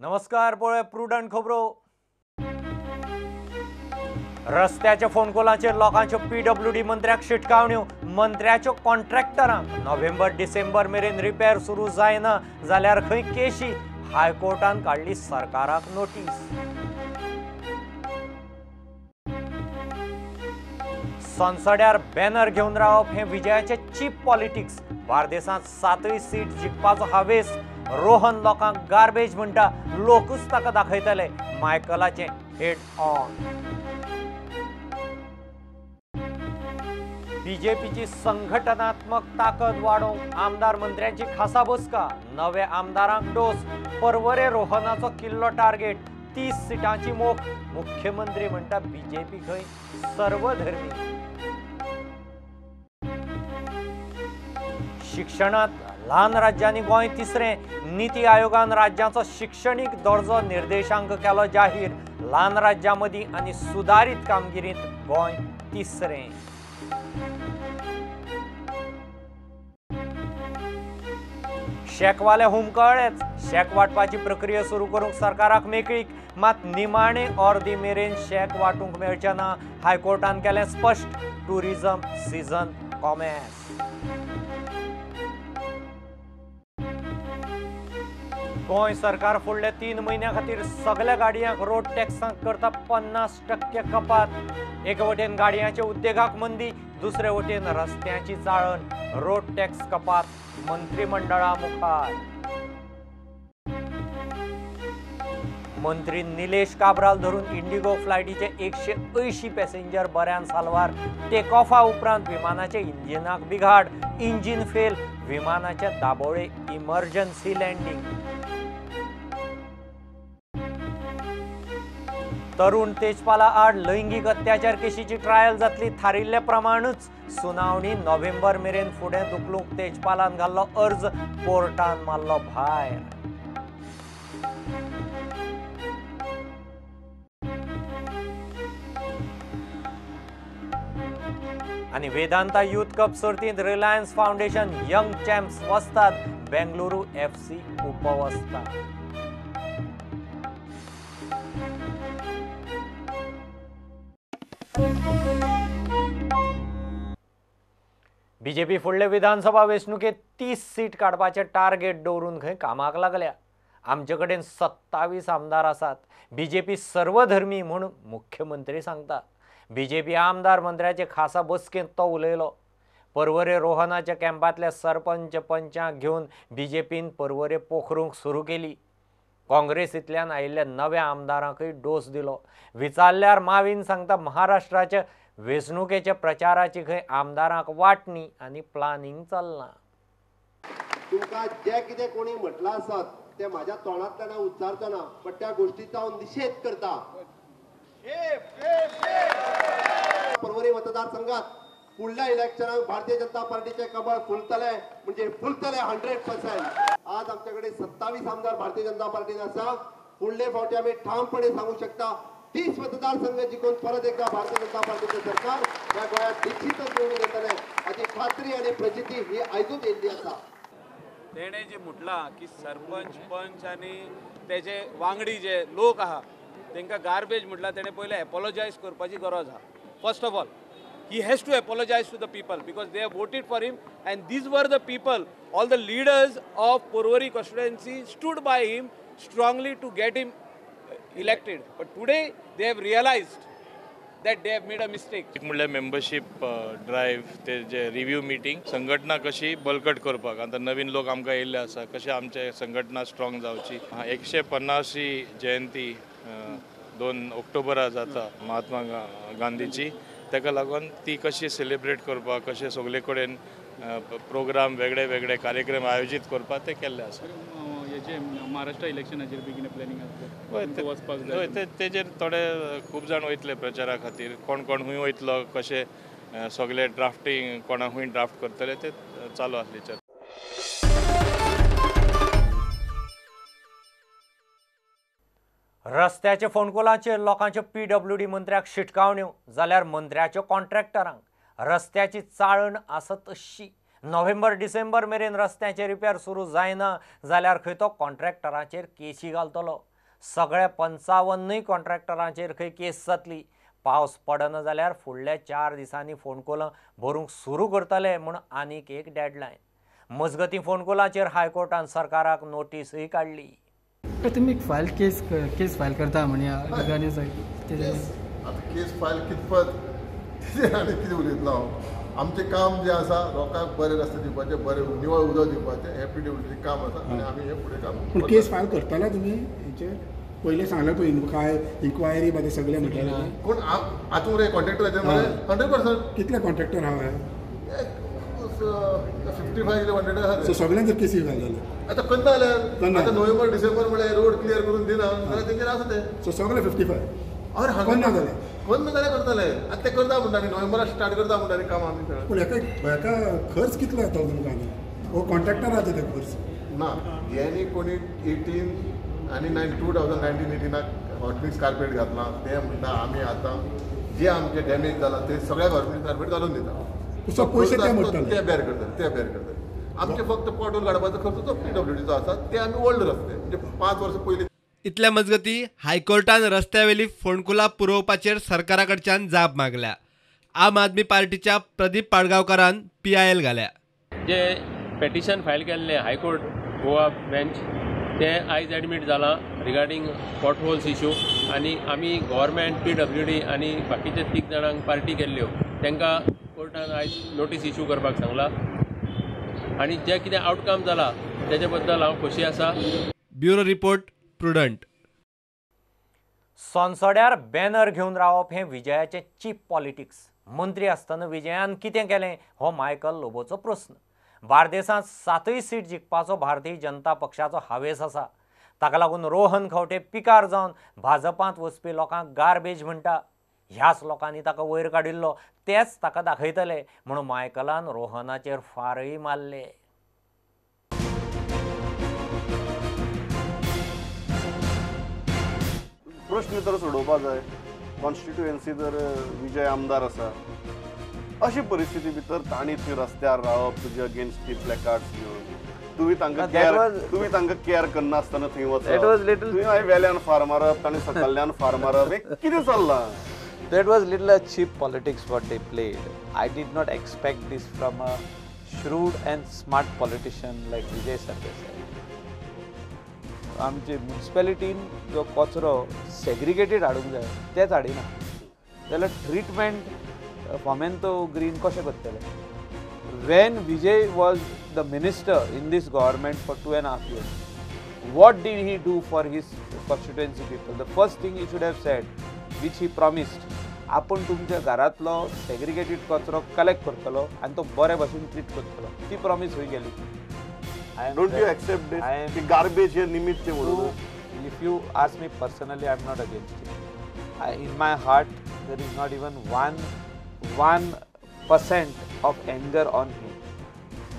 नमस्कार, पळय प्रुडंट खबरो. रस्त्याच्या फोनकोलाचेर लोकांच्यो पीडब्ल्यूडी मंत्र्याक शिटकावण्यो. मंत्र्याच्यो कॉन्ट्रॅक्टरांक नोव्हेंबर डिसेंबर मेरेन रिपेर सुरू जायना जाल्यार खंय केशी. हायकोर्टान काडली सरकाराक नोटीस. संसड्यार बॅनर घेवन रावप हें विजयाचें चीप पॉलिटिक्स. बार्देसांत 7 सीट जिखपाचो हावेस. रोहन लोकांक गार्बेज म्हणटा, लोकूच ताका दाखयतले. मायकलाचें हेड ऑन. बीजेपीची संघटनात्मक ताकद वाडोवंक आमदार मंत्र्यांची खासा बसका. नवे आमदारांक डोस. परवरे रोहनाचो किल्लो टार्गेट. 30 सिटांची मोख. मुख्यमंत्री म्हणटा बीजेपी खंय सर्वधर्मी. शिक्षणांत ल्हान राज्यांनी गोंय तिसरें. नीती आयोगान राज्याचो शिक्षणीक दर्जो निर्देशांक केलो जाहीर. ल्हान राज्यां मदीं आनी सुदारीत कामगिरींत गोंय तिसरें. शॅकवाले हुमकळ्ळेच. शॅक वांटपाची प्रक्रिया सुरू करूंक सरकाराक मेकळीक, मात निमाणे अर्दी मेरेन शॅक वांटूंक मेळचें ना. हायकोर्टान केलें स्पश्ट. Tourism season commerce. Goa सरकार फुडल्या 3 म्हयन्यां खातीर सगल्या गाडयांक रोड टॅक्सांक करता 50% कपात. एके वटेन गाडयांच्या उद्देगाक मंदी, दुसरे वटेन रस्त्यांची चाळण. रोड टॅक्स कपात मंत्रिमंडळा मुखार. मंत्री निलेश काब्राल धरून इंडिगो फ्लायटीचे 180 पॅसेंजर बऱ्यान साल्वार. टेकऑफा उपरांत विमानाच्या इंजिनाक बिघाड. Engine fail. विमानाच्या दाबोळे इमर्जन्सी लँडिंग. तरुण तेजपाला आड लैंगीक अत्याचार केशीची ट्रायल जातली. थारिल्ले प्रमाणूच सुनावणी नोव्हेंबर मेरेन फुडें धुकलूंक तेजपालान घाल्लो अर्ज कोर्टान मारलो भायर. आनी वेदांता यूथ कप सर्तींत रिलायन्स फावंडेशन यंग चॅम्प्स वस्ताद, बेंगलुरू FC उपवस्ताद. बीजेपी फुडले विधानसभा वेंचणुकेंत 30 सीट काडपाचें टार्गेट दवरून खंय कामाक लागल्या. आमचे कडेन 27 आमदार आसात. बीजेपी सर्वधर्मी म्हूण मुख्यमंत्री सांगता. बीजेपी आमदार मंत्र्याचे खासा बसकेंत तो उलयलो. परवरे रोहनाच्या कॅम्पांतल्या सरपंच पंचांक घेवन बीजेपीन परवरे पोखरूंक सुरू केली. काँग्रेसींतल्यान आयिल्ल्या नव्या आमदारांकय डोस दिलो. विचारल्यार मावीन सांगता महाराष्ट्राच्या वेंचणुकेच्या प्रचाराची खंय आमदारांक वांटणी आनी प्लानिंग चल्लां. तुमकां जें कितें कोणी म्हटलां आसत तें म्हाज्या तोंडांतल्यान हांव उच्चारचो ना, पण त्या गोश्टीचो हांव निशेध करता. परवरी मतदारसंघात फुडल्या इलेक्शनाक भारतीय जनता पार्टीचे कमळ फुलतले, म्हणजे फुलतले 100%. आज आमचे कडेन 27 आमदार भारतीय जनता पार्टीन आसा. फुडले फावटी आमी ठामपणे सांगू शकता 30 मतदारसंघ जिखून परत एकदा भारतीय जनता पार्टीचे सरकार ह्या गोंयांत निश्चितच निवडून येतले हाची खात्री आनी प्रचिती ही आयजूच येयल्ली आसा. तेणें जे म्हटलां की सरपंच पंच आनी तेजे वांगडी जे लोक आहा तांकां गार्बेज म्हटलां, तेणें पयलें एपोलोजायज करपाची गरज आहा. First of all he has to apologize to the people because they have voted for him and these were the people, all the leaders of Porvorim constituency stood by him strongly to get him elected. But today they have realized that they have made a mistake. एक म्हणल्यार membership drive, ते जे review meeting, संघटना कशी बळकट करपाक. आतां नवीन लोक आमकां येयल्ले आसा, कशें आमचे संघटना स्ट्रॉंग जावची. 150 जयंती 2 ऑक्टोबरा जाता महात्मा गांधीची, ताका लागून ती कशी सेलिब्रेट करपाक, कशें सगळे कडेन प्रोग्राम वेगळे वेगळे कार्यक्रम आयोजीत करपाक ते केल्ले आसा. महाराष्ट्र इलेक्शनाचेर बी कितें प्लॅनिंग आसा? हय, तेजेर थोडे खूब जाण वयतले प्रचारा खातीर. कोण कोण खूंय वयतलो, कशें सगळे ड्राफ्टींग कोणा खूंय ड्राफ्ट करतले ते चालू आसली चर्चा. रस्त्याच्या फोंडकुलांचेर लोकांच्यो पीडब्ल्यूडी मंत्र्याक शिटकावण्यो, जाल्यार मंत्र्याच्यो कॉन्ट्रॅक्टरांक. रस्त्याची चाळण आसत तशी. नोव्हेंबर डिसेंबर मेरेन रस्त्याचे रिपेर सुरू जायना जाल्यार खंय तो कॉन्ट्रॅक्टराचेर केशी घालतलो. सगळ्या 55 कॉन्ट्रॅक्टरांचेर खंय केस जातली. पावस पडना जाल्यार फुडल्या 4 दिसांनी फोंडकुलां भरूंक सुरू करतले म्हूण आनीक एक डेडलायन. मजगतीं फोंडकुलांचेर हायकोर्टान सरकाराक नोटीसूय काडली. तुमी फायल केस केस फायल करता म्हणया आतां केस फायल कितपत तेजेर आनी कितें उलयतलो हांव. आमचें काम जें आसा लोकांक बरे रस्ते दिवपाचें, बरें निवळ उदक दिवपाचें, हें पीडब्ल्यूडीचें काम आसा आनी आमी हें फुडें काम. पूण केस फायल करतले तुमी हेचेर? पयलें सांगलें पळय काय इन्क्वायरी मध्ये सगळें म्हटलें. कोण आतां मरे कॉन्ट्रॅक्टराचेर मरे 100%. कितले कॉन्ट्रॅक्टर आहा? 55 किलो कॉन्ट्रॅक्टर आसा. सो सगळ्यांचेर केसी फायल जाले आतां केन्ना जाल्यार आतां नोव्हेंबर डिसेंबर म्हळ्यार रोड क्लियर करून दिना जाल्यार तेंचेर आसा तें. सो सगळे 55 हय कोण जालें कोण जाल्यार करतले आतां ते करता म्हणटा न्ही, नोव्हेंबराक स्टार्ट करता म्हणटा न्ही काम आमी. पूण हेका हेका खर्च कितलो येतलो तुमकां? हो कॉन्ट्रॅक्टराचो ते खर्च ना. ज्यांनी कोणी 18 आनी 2019-18 हॉटमिक्स कार्पेट घातलां ते म्हणटा आमी आतां जे आमचे डॅमेज जाला ते सगळ्याक हॉटमिक्स कार्पेट घालून दिता. पयशे ते म्हणटले ते बेर करतले, ते बेर करतले. आमचे फक्त पॉटहोल काडपाचो खर्च तो पीडब्ल्यूडीचो आसा, ते आमी ओल्ड रस्ते म्हणजे 5 वर्सां पयलीं. इतल्या मजगती हायकोर्टान रस्त्यावेली फोंडकुलां पुरोवपाचेर सरकारा कडच्यान जाप मागल्या. आम आदमी पार्टीच्या प्रदीप पाडगांवकारान PIL घाल्या. जे पेटिशन फायल केल्लें हायकोर्ट गोवा बेंच तें आयज एडमीट जालां रिगार्डींग पॉटहोल्स इशू आनी आमी गव्हर्मेंट PWD आनी बाकीचे 3 जाणांक पार्टी केल्ल्यो तांकां कोर्टान आयज नोटीस इशू करपाक सांगला आनी जें कितें आवटकम जाला तेजे बद्दल हांव खोशी आसा. Bureau report, Prudent. सोनसड्यार बॅनर घेवन रावप हें विजयाचें चीप पॉलिटिक्स. मंत्री आसतना विजयान कितें केलें हो मायकल लोबोचो प्रस्न. बार्देसांत 7 सीट जिखपाचो भारतीय जनता पक्षाचो हावेस आसा. ताका लागून रोहन खंवटे पिकार जावन भाजपांत वचपी लोकांक गार्बेज म्हणटा. ह्याच लोकांनी ताका वयर काडिल्लो तेच ताका दाखयतले म्हणून मायकलान रोहनाचेर फारय मारले. प्रश्न तर सोडोवपा जाय. कॉन्स्टिट्युएन्सी तर विजय आमदार आसा, अशी परिस्थिती भितर तांणी थंय रस्त्यार रावप तुजे अगेन्स्ट ती प्लॅकार्ड्स घेवन, तुवें तांकां केअर केअर करनासतना थंय वचप, तुवें मागीर वेल्यान फार मारप, तांणी सकल्ल्यान फार मारप, हें कितें चल्लां? That was little a cheap politics what they played. I did not expect this from a shrewd and smart politician like Vijay Sardesai. आमचे म्युनिसिपॅलिटीन जो कचरो सेग्रिगेटेड हाडूंक जाय तेच हाडिना जाल्यार ट्रिटमेंट फोमेंतो ग्रीन कशें करतले? When Vijay was the minister in this government for 2.5 years, what did he do for his constituency people? The first thing he should have said, which he promised, आपूण तुमच्या घरांतलो सेग्रिगेटेड कचरो collect करतलो आनी तो बरे भाशेन ट्रीट करतलो. ती प्रॉमीस खंय गेली? Don't you accept this? The garbage here निमित्त म्हणून. If you ask me personally, I am not against it. In my heart, there is not even 1% of anger on him.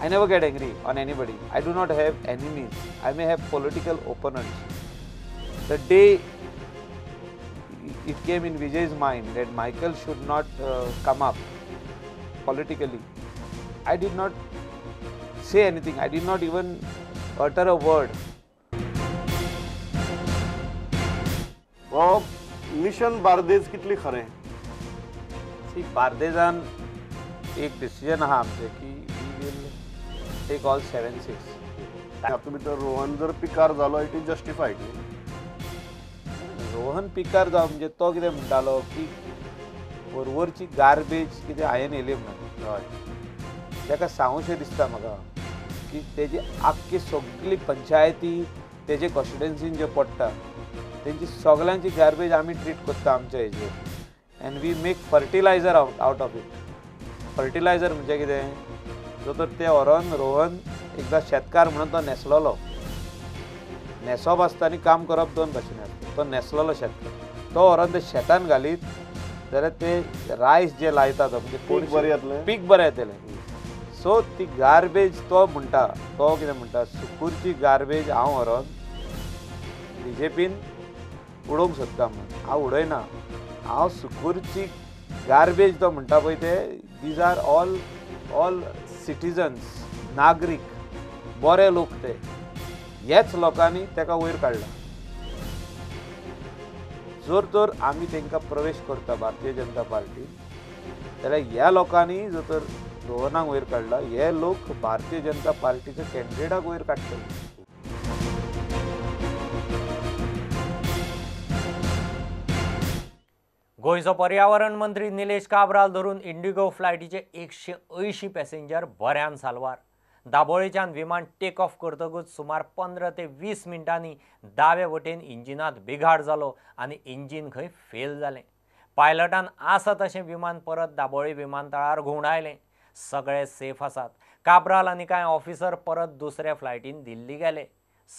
I never get angry on anybody. I do not have enemies. I may have political opponents. The day it came in Vijay's mind that Michael should not come up politically, I did not say anything. I did not even utter a word. हो mission Bardez कितली खरें? C बार्देजान एक decision आहा आमचें की we will take all 7 seats. हातूंत भितर रोहन जर पिकार जालो it is justified. Rohan पिकार जावप म्हणजे तो कितें म्हणटालो की वरवरची गार्बेज कितें हांवें येयली म्हणून. हय, ताका सांगूशें दिसता म्हाका की तेजी आख्खी सगळी पंचायती तेजे कॉन्स्टिट्युएन्सीन जे पडटा तेंची सगळ्यांची गार्बेज आमी ट्रीट करता आमच्या हेजेर and we make fertilizer out of it. Fertilizer म्हणजे कितें? जो तर ते व्हरोन रोहन एकदां शेतकार म्हणून तो न्हेसलेलो. न्हेसप आसता आनी काम करप दोन भाशेन आसता. तो न्हेसलेलो शेतकार, तो व्हरोन ते शेतान घालीत जाल्यार ते रायस जे लायता तो म्हणजे पीक बरें येतलें, पीक बरें येतलें. सो ती गार्बेज तो म्हणटा, तो कितें म्हणटा, सुकूरची गार्बेज हांव व्हरोन बीजेपीन उडोवंक सोदता म्हणून. हांव उडयना. हांव सुकूरची गार्बेज तो म्हणटा पळय ते these are all all citizens, नागरीक, बरे लोक ते. ह्याच लोकांनी ताका वयर काडला. जर तर आमी तांकां प्रवेश करता भारतीय जनता पार्टी जाल्यार ह्या लोकांनी जर तर रोहनाक वयर काडला, हे लोक भारतीय जनता पार्टीच्या कॅन्डिडेटाक वयर काडटले. गोंयचो पर्यावरण मंत्री निलेश काब्राल धरून इंडिगो फ्लायटीचे 180 पॅसेंजर बऱ्यान साल्वार. दाबोळेच्यान विमान टेक ऑफ करतकूच सुमार 15 ते 20 मिनटांनी दावे वटेन इंजिनांत बिघाड जालो आनी इंजीन खंय फेल जालें. पायलटान आसा तशें विमान परत दाबोळी विमानतळार घुंवडायलें. सगळे सेफ आसात. काब्राल आनी कांय ऑफिसर परत दुसऱ्या फ्लायटीन दिल्ली गेले.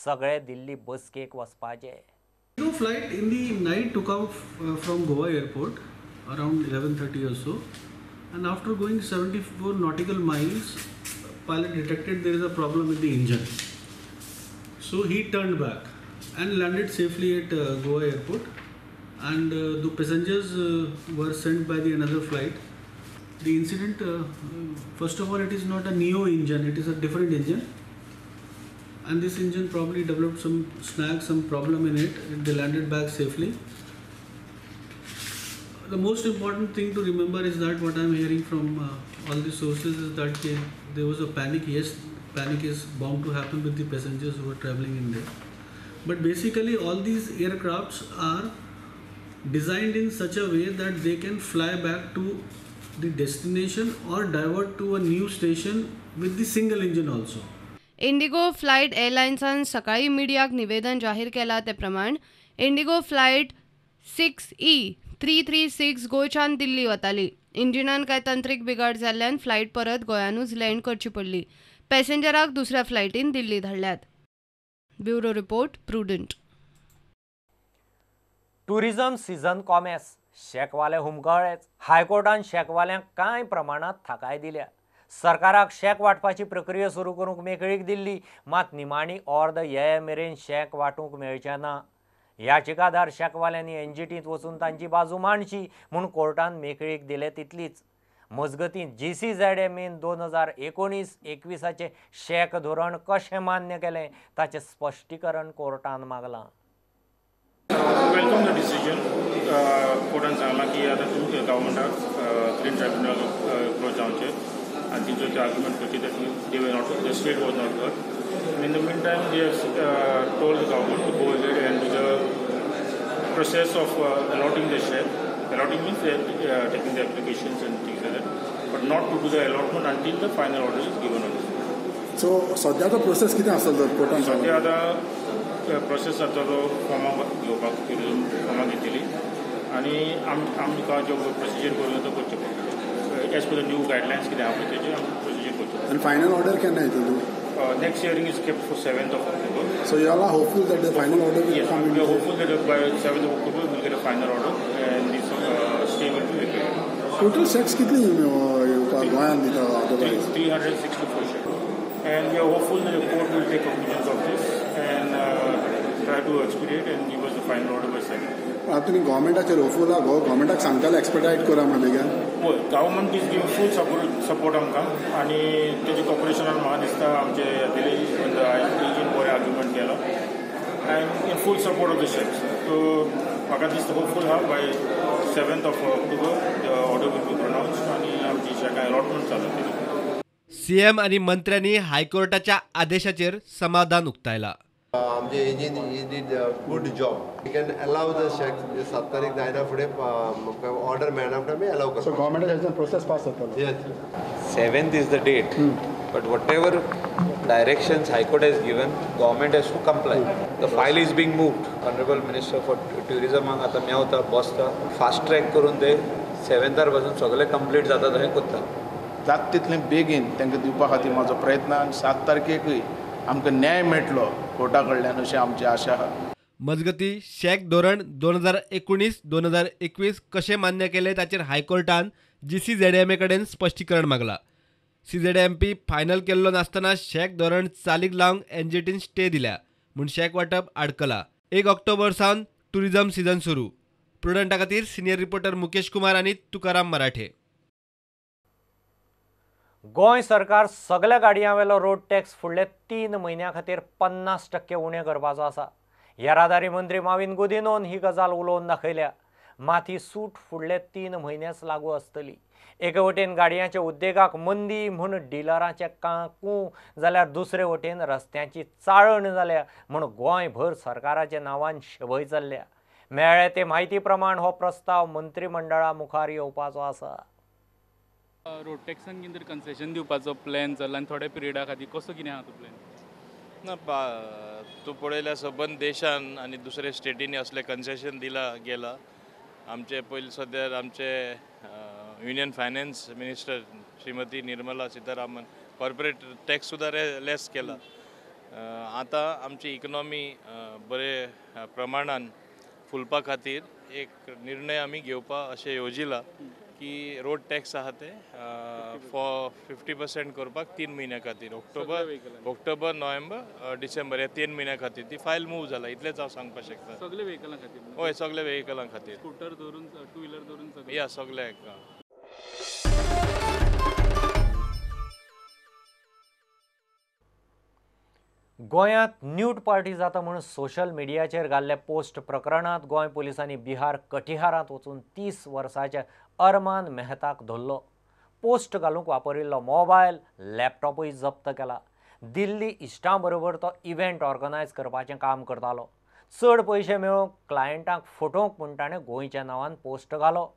सगळे दिल्ली बसकेक वचपाचे. Indigo flight in the night took off from Goa airport around 11:30 or so, and after going 74 nautical miles, pilot detected there is a problem with the engine. So he turned back and landed safely at Goa airport, and the passengers were sent by the another flight. The incident, first of all, it is not a neo engine, it is a different engine, and this engine probably developed some snag, some problem in it. They landed back safely. The most important thing to remember is that what I am hearing from all the sources is that there was a panic. Yes, panic is bound to happen with the passengers who are traveling in there. But basically all these aircrafts are designed in such a way that they can fly back to the destination or divert to a new station with the single engine also. IndiGo flight एअरलायन्सान सकाळी मिडियाक निवेदन जाहीर केला ते प्रमाण Indigo flight 6E336 गोंयच्यान दिल्ली वताली. इंजिनान कांय तंत्रीक बिघाड जाल्ल्यान फ्लायट परत गोंयानूच लँड करची पडली. पॅसेंजराक दुसऱ्या फ्लायटीन दिल्ली धाडल्यात. Bureau report, Prudent. Tourism season कॉमेस, शॅकवाले हुमकळ्ळेच. हायकोर्टान शॅकवाल्यांक कांय प्रमाणांत थाकाय दिल्या. सरकाराक शॅक वांटपाची प्रक्रिया सुरू करूंक मेकळीक दिल्ली, मात निमाणी ऑर्द ये मेरेन शॅक वांटूंक मेळचें ना. याचिकादार शॅकवाल्यांनी एनजीटींत वचून तांची बाजू मांडची म्हूण कोर्टान मेकळीक दिले तितलीच. मजगतीं GCZMAन 2019-21 शॅक धोरण कशें मान्य केलें ताचें स्पश्टीकरण कोर्टान मागलां. Welcome the decision. कोर्टान सांगलां की आतां तुमच्या गव्हर्मेंटाक ग्रीन ट्रायब्युनल अप्रोच जावचें आनी तेंचो ते आर्ग्युमेंट करची that they were not, the state was not heard. And in the meantime they have told the government to go ahead and do the process of allotting the share. Allotting means taking the applications and things like that, but not to do the allotment until the final order is given on this. So सद्याचो process कितें आसतलो कोर्टान? सद्या आतां process जातलो, फॉर्मां घेवपाक, tourism फॉर्मां घेतली आनी आमकां जो प्रोसिजर करून तो करचें पडटलें. As per the new guidelines कितें आहा पळय तेजेर आमी प्रोसिजर करचें. आनी फायनल ऑर्डर केन्ना येतलो? Next hearing is kept for 7th of October. So you all are hopeful that the final order will come in? We are hopeful that by 7th of October we will get a final order and this stay will be vacated. Total shacks कितली गोंयांत दिता otherwise? 364 shacks. And we are hopeful that the court will take cognizance of this and try to expedite and give us the final order by 7th. आतां तुमी गव्हर्मेंटाचेर होपफूल आहा? गव्हर्मेंटाक सांगताले एक्सपेडायट करा म्हणून बेगीन? हय, government is giving full support आमकां आनी तेजे कॉपरेशनान म्हाका दिसता आमचे जातले. आयजीन बरें आर्ग्युमेंट केलो and in full support of the shacks. So म्हाका दिसता होपफूल आहा by 7th of October the order will be pronounced आनी आमची शॅकां अलॉटमेंट चालू जातली. सीएम आनी मंत्र्यांनी हायकोर्टाच्या आदेशाचेर समाधान उक्तायला. आमचे engine did good job. We can allow the shack. 7 तारीख जायना फुडें ऑर्डर मेळना फुडें आमी अलाव करता. सो गव्हर्मेंटाच्या प्रोसेस पास जातलो. Yes, 7th is the date, but whatever directions High Court has given, government has to comply. The file is being moved. Honourable minister for ट्युरिजमाक आतां मेवता बसता, फास्ट ट्रॅक करून ते 7थार पासून सगळें कंप्लीट जाता तशें करता. जाता तितलें बेगीन तांकां दिवपा खातीर म्हाजो प्रयत्न आनी 7 तारखेकूय आमकां न्याय मेळटलो कोर्टा कडल्यान अशी आमची आशा आहा. मजगतीं शॅक धोरण 2019-2021 कशें मान्य केलें ताचेर हायकोर्टान GCZMA कडेन स्पश्टीकरण मागलां. CZMP final केल्लो नासतना शॅक धोरण चालीक लावंक एनजीटीन स्टे दिल्या म्हूण शॅक वांटप आडकला. 1 ऑक्टोबर सावन ट्युरिजम सिजन सुरू. प्रुडंटा खातीर सिनियर रिपोर्टर मुकेश कुमार आनी तुकाराम मराठे. गोंय सरकार सगल्या गाडयांवेलो रोड टॅक्स फुडले 3 म्हयन्यां खातीर 50% उणें करपाचो आसा. येरादारी मंत्री माविन गुदिनोन ही गजाल उलोवन दाखयल्या. मात ही सूट फुडले 3 म्हयनेच लागू आसतली. एके वटेन गाडयांच्या उद्देगाक मंदी म्हूण डिलरांचे काकू जाल्यार दुसरे वटेन रस्त्यांची चाळण जाल्या म्हूण गोंयभर सरकाराच्या नांवान शबय चल्ल्या. मेळ्ळे ते म्हायती प्रमाण हो प्रस्ताव मंत्रिमंडळा मुखार येवपाचो आसा. रोड टॅक्सान कितें कन्सेशन दिवपाचो प्लॅन चल्ला आनी थोड्या पिरियडा खातीर कसो कितें आहा तो प्लॅन? ना, तूं पळयल्यार सबंद देशान आनी दुसऱ्या स्टेटींनी असलें कन्सेशन दिलां गेलां. आमचे पयलीं सद्या आमचे union finance minister Shrimati Nirmala Sitharaman corporate tax सुद्दां लेस केला. आतां आमची इकॉनॉमी बरे प्रमाणान फुलपा खातीर एक निर्णय आमी घेवपा अशें येवजिलां की रोड टॅक्स आहा ते फॉर 50% करपाक 3 म्हयन्या खातीर, ऑक्टोबर, नोव्हेंबर, डिसेंबर ह्या 3 म्हयन्या खातीर ती फायल मूव जाला. इतलेंच हांव सांगपाक शकता. सगळे व्हेकलां खातीर? हय, सगळे व्हेकलां खातीर, स्कूटर धरून, टू व्हिलर धरून सगळे. या सगळे. गोंयांत न्यूड पार्टी जाता म्हूण सोशल मिडियाचेर घाल्ले पोस्ट प्रकरणांत गोंय पुलिसांनी बिहार कटिहारांत वचून 30 वर्साच्या अरमान मेहताक धरलो. पोस्ट घालूंक वापरिल्लो मोबायल, लॅपटॉपूय जप्त केला. दिल्ली इश्टां बरोबर तो इव्हेंट ऑर्गनायज करपाचें काम करतालो. चड पयशे मेळोवंक क्लायंटांक फटोवंक म्हूण ताणें गोंयच्या नांवान पोस्ट घालो.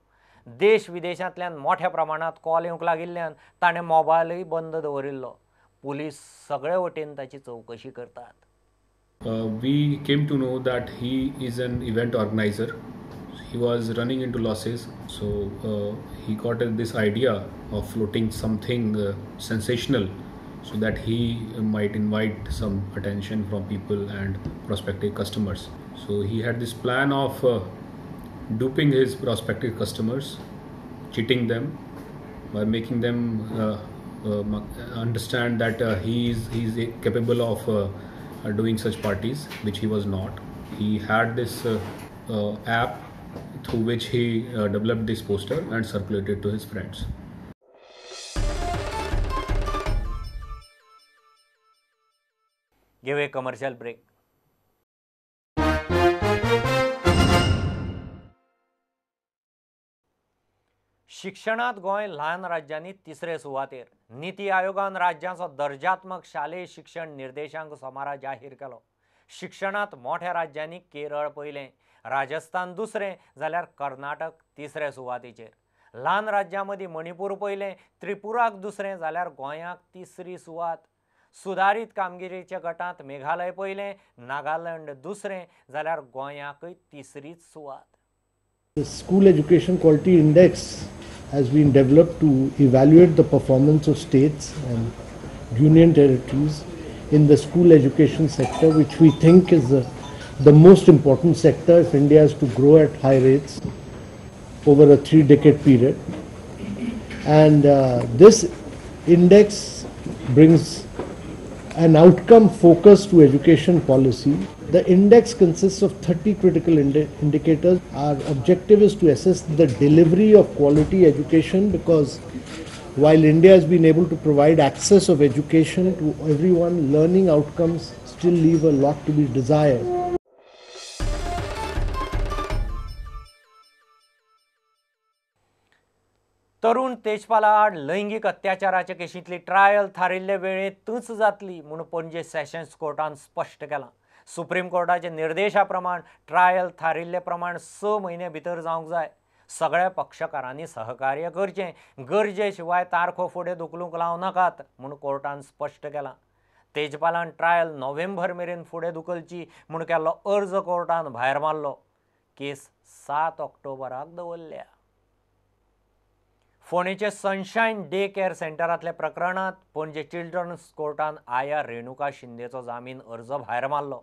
देश विदेशांतल्यान मोठ्या प्रमाणांत कॉल येवंक लागिल्ल्यान ताणें मोबायलूय बंद दवरिल्लो. पुलीस सगळे वटेन ताची चवकशी करतात. We came to know that he is an event organizer. He was running into losses, so he got this idea of floating something sensational so that he might invite some attention from people and prospective customers. So he had this plan of duping his prospective customers, cheating them by making them understand that he is capable of doing such parties, which he was not. He had this app through which he developed this poster and circulated to his friends. Give a commercial break. शिक्षणांत गोंय ल्हान राज्यांनी तिसरे सुवातेर. निती आयोगान राज्यांचो दर्जात्मक शालेय शिक्षण निर्देशांक सोमारा जाहीर केलो. शिक्षणांत मोठ्या राज्यांनी केरळ पयलें, राजस्थान दुसरें जाल्यार कर्नाटक तिसरे सुवातेचेर. ल्हान राज्यां मदीं मणिपूर पयलें, त्रिपुराक दुसरें जाल्यार गोंयाक तिसरी सुवात. सुदारीत कामगिरीच्या गटांत मेघालय पयलें, नागालँड दुसरें जाल्यार गोंयाकय तिसरीच सुवात. The School Education Quality Index has been developed to evaluate the performance of states and union territories in the school education sector, which we think is the most important sector if India is to grow at high rates over a 3-decade period. And this index brings an outcome focus to education policy. The index consists of 30 critical indicators. Our objective is to assess the delivery of quality education, because while India has been able to provide access of education to everyone, learning outcomes still leave a lot to be desired. तरुण तेजपाला आड लैंगीक अत्याचाराच्या केशींतली trial थारिल्ले वेळेंतूच जातली म्हूण Panaji sessions कोर्टान स्पश्ट केलां. Supreme कोर्टाच्या निर्देशा प्रमाण trial थारिल्ले प्रमाण 6 म्हयने भितर जावंक जाय. सगळ्या पक्षकारांनी सहकार्य करचें, गरजे शिवाय तारखो फुडें धुकलूंक लावं नाकात म्हूण कोर्टान स्पश्ट केलां. तेजपालान ट्रायल नोव्हेंबर मेरेन फुडें धुकलची म्हूण केल्लो अर्ज कोर्टान भायर मारलो. केस 7 ऑक्टोबराक दवरल्या. फोंडेचे सनशायन डे केअर सेंटरांतल्या प्रकरणांत पणजे चिल्ड्रन्स कोर्टान आया रेणुका शिंदेचो जामीन अर्ज भायर मारलो.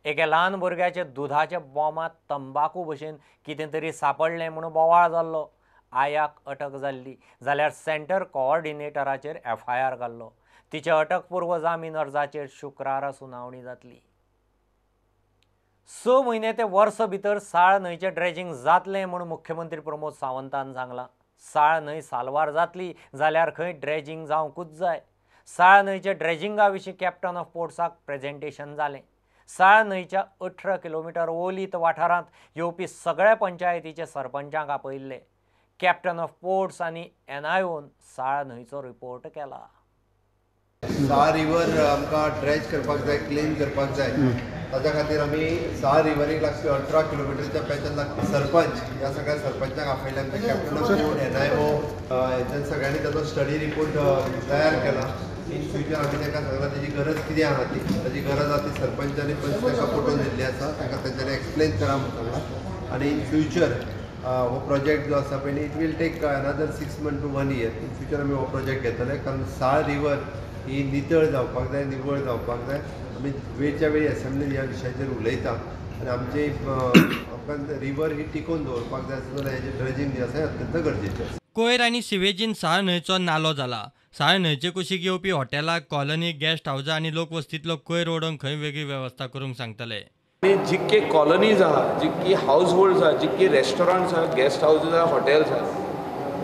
एके ल्हान भुरग्याच्या दुधाच्या बॉमांत तंबाकू भशेन कितें तरी सांपडलें म्हूण बोवाळ जाल्लो. आयाक अटक जाल्ली जाल्यार सेंटर कोऑर्डिनेटराचेर एफआयआर घाल्लो. तिच्या अटकपूर्व जामीन अर्जाचेर शुक्रारा सुनावणी जातली. 6 म्हयने ते वर्स भितर साळ न्हंयचें ड्रेजिंग जातलें म्हूण मुख्यमंत्री प्रमोद सावंतान सांगलां. साळ न्हंय साल्वार जातली जाल्यार खंय ड्रेजिंग जावंकूच जाय. साळ न्हंयच्या ड्रेजिंगा विशीं कॅप्टन ऑफ पोर्ट्साक प्रेजेंटेशन जालें. साळ न्हंयच्या 18 किलोमिटर ओलीत वाठारांत येवपी सगळ्या पंचायतीचे सरपंचांक आपयिल्ले. कॅप्टन ऑफ पोर्ट्स आनी एनआयओन साळ न्हंयचो रिपोर्ट केला. साळ रिवर आमकां ड्रेज करपाक जाय, क्लीन करपाक जाय. ताच्या खातीर आमी साळ रिवरीक लागपी 18 किलोमिटरच्या पॅचान लागपी सरपंच ह्या सगळ्या सरपंचांक आपयले. आमचे कॅप्टन ऑफ पोर्ट, एनआयओ हेंच्यान सगळ्यांनी ताचो स्टडी रिपोर्ट तयार केला. इन फ्युचर आमी तांकां सांगलां तेजी गरज कितें आहा ती, ताजी गरज आहा ती सरपंचांनी पंच तांकां पटोवन दिल्ली आसा, तांकां तेंच्यांनी एक्सप्लेन करा म्हूण सांगलां. आनी इन फ्युचर हो प्रोजेक्ट जो आसा पळय, it will take another 6 months to 1 year. In future आमी हो प्रोजेक्ट घेतले, कारण साळ रिवर ही नितळ जावपाक जाय, निवळ जावपाक जाय. आमी वेळच्या वेळी एसेंब्लीन ह्या विशयाचेर उलयता आनी आमचे आमकां रिवर ही टिकोवन दवरपाक जाय आसत जाल्यार हेजें ड्रेजींग जें आसा हें अत्यंत गरजेचें आसा. कोयर आनी सिवेजीन साळ न्हंयचो नालो जाला. साळ न्हंयचे कुशीक येवपी हॉटेलां, कॉलनी, गेस्ट हावजां आनी लोकवस्तींतलो कोयर ओडोवंक खंय वेगळी वेवस्था करूंक सांगतले. आनी जितके कॉलनीज आहा, जितकी हावज होल्ड्स आहा, जितकी रेस्टॉरंट्स आहा, गेस्ट हावजीस आहा, हॉटेल्स आहा,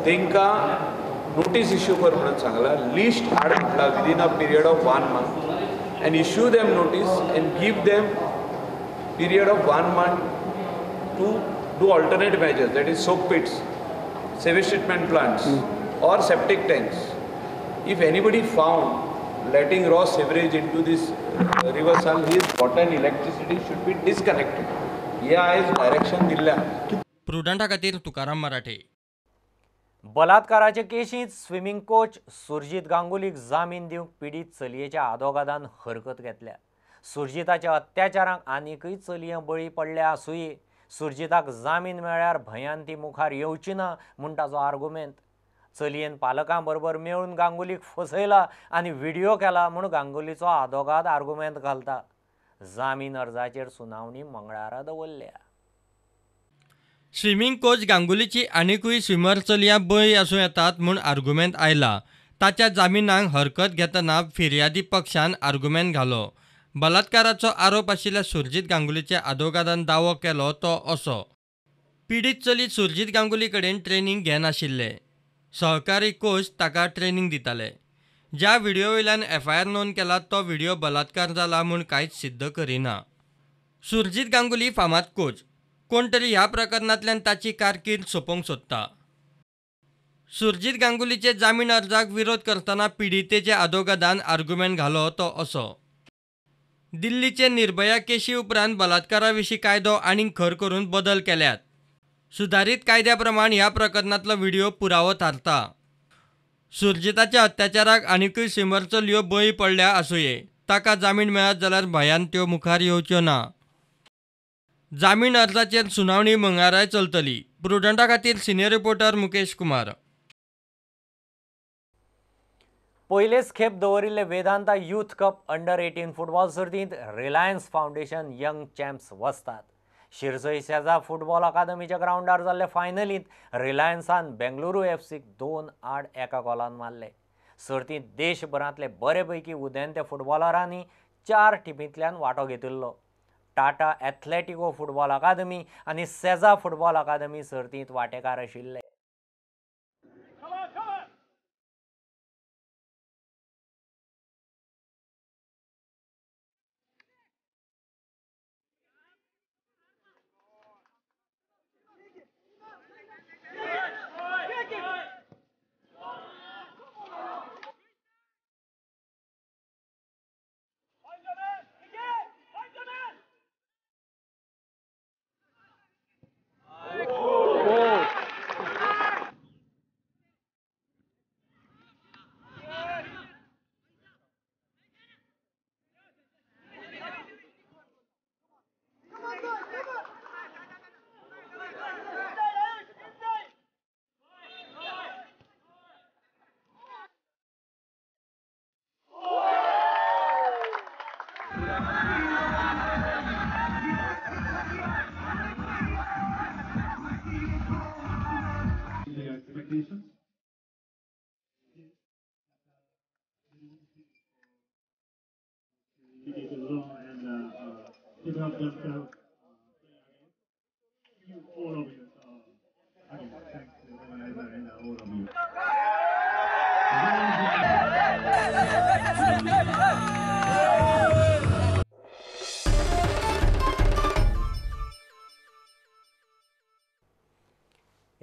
तांकां नोटीस इश्यू कर म्हणून सांगलां. लिस्ट हाड म्हटलां within a period of 1 month and issue them notice and give them period of 1 month to do alternate measures, that is soak pits, sewage treatment plants or septic tanks. If anybody found letting raw sewerage into this river Sal, his water and electricity should be disconnected. हे आयज direction दिल्लें. प्रुडंटा खातीर तुकाराम मराठे. बलात्काराचे केशींत swimming coach Surjit गांगुलीक जामीन दिवंक पिडीत चलयेच्या आदोगादान हरकत घेतल्या. सुरजीताच्या अत्याचारांक आनीकय चलयां बळी पडल्या आसुये. सुरजीताक जामीन मेळ्ळ्यार भंयान ती मुखार येवची ना म्हूण ताचो आर्गुमेंत. चलयेन पालकां बरोबर मेळून गांगुलीक फसयला आनी व्हिडियो केला म्हूण गांगुलीचो आदोगाद आर्गुमेंत घालता. जामीन अर्जाचेर सुनावणी मंगळारा दवरल्या. स्विमींग कोच गांगुलीची आनिकूय स्विमर चलयां बळी आसूं येतात म्हूण आर्गुमेंत आयला. ताच्या जामिनाक हरकत घेतना फिर्यादी पक्षान आर्गुमेंत घालो. बलात्काराचो आरोप आशिल्ल्या सुरजीत गांगुलीच्या आदोगादान दावो केलो तो असो: पिडीत चली सुरजीत गांगुली कडेन ट्रेनींग घेनाशिल्ले, सहकारी कोच ताका ट्रेनींग दिताले. ज्या व्हिडियो वयल्यान एफआयआर नोंद केला तो व्हिडियो बलात्कार जाला म्हूण कांयच सिद्ध करिना. सुरजीत गांगुली फामाद कोच, कोण तरी ह्या प्रकरणांतल्यान ताची कारकीर्द सोंपोवंक सोदता. सुरजीत गांगुलीचे जामीन अर्जाक विरोध करतना पिडितेच्या आदोगादान आर्गुमेंट घालो तो असो: दिल्लीचे निर्भया केशी उपरांत बलात्कारा विशीं कायदो आनीक खर करून बदल केल्यात. सुदारीत कायद्या प्रमाण ह्या प्रकरणांतलो व्हिडियो पुरावो थारता. सुरजीताच्या अत्याचाराक आनिकूय स्विमर चलयो बळी पडल्या आसुये. ताका जामीन मेळत जाल्यार भंयान त्यो मुखार येवच्यो ना. जामीन अर्जाचेर सुनावणी मंगळाराय चलतली. प्रुडंटा खातीर सिनियर रिपोर्टर मुकेश कुमार. पयलेच खेप दवरिल्ले Vedanta youth cup under 18 football सर्तींत रिलायन्स फावंडेशन यंग चॅम्प्स वचतात. शिरसय सेजा फुटबॉल अकादमीच्या ग्रावंडार जाल्ले फायनलींत रिलायन्सान बेंगलुरू एफसीक 2-1 गोलान मारले. सर्तींत देशभरांतले बरेपैकी उदेंते फुटबॉलरांनी 4 टिमींतल्यान वांटो घेतिल्लो. टाटा एथलेटिको फुटबॉल अकादमी आनी सेजा फुटबॉल अकादमी सर्तींत वांटेकार आशिल्ले.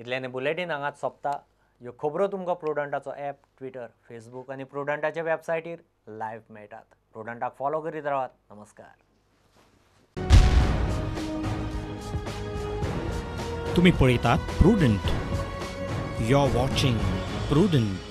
इतल्यान बुलेटीन हांगाच सोंपता. ह्यो खबरो तुमकां प्रुडंटाचो ॲप, ट्विटर, फेसबूक आनी प्रुडंटाच्या वेबसायटीर लायव्ह मेळटात. प्रुडंटाक फॉलो करीत रावात. नमस्कार. तुम्ही पळयतात Prudent. You are watching Prudent.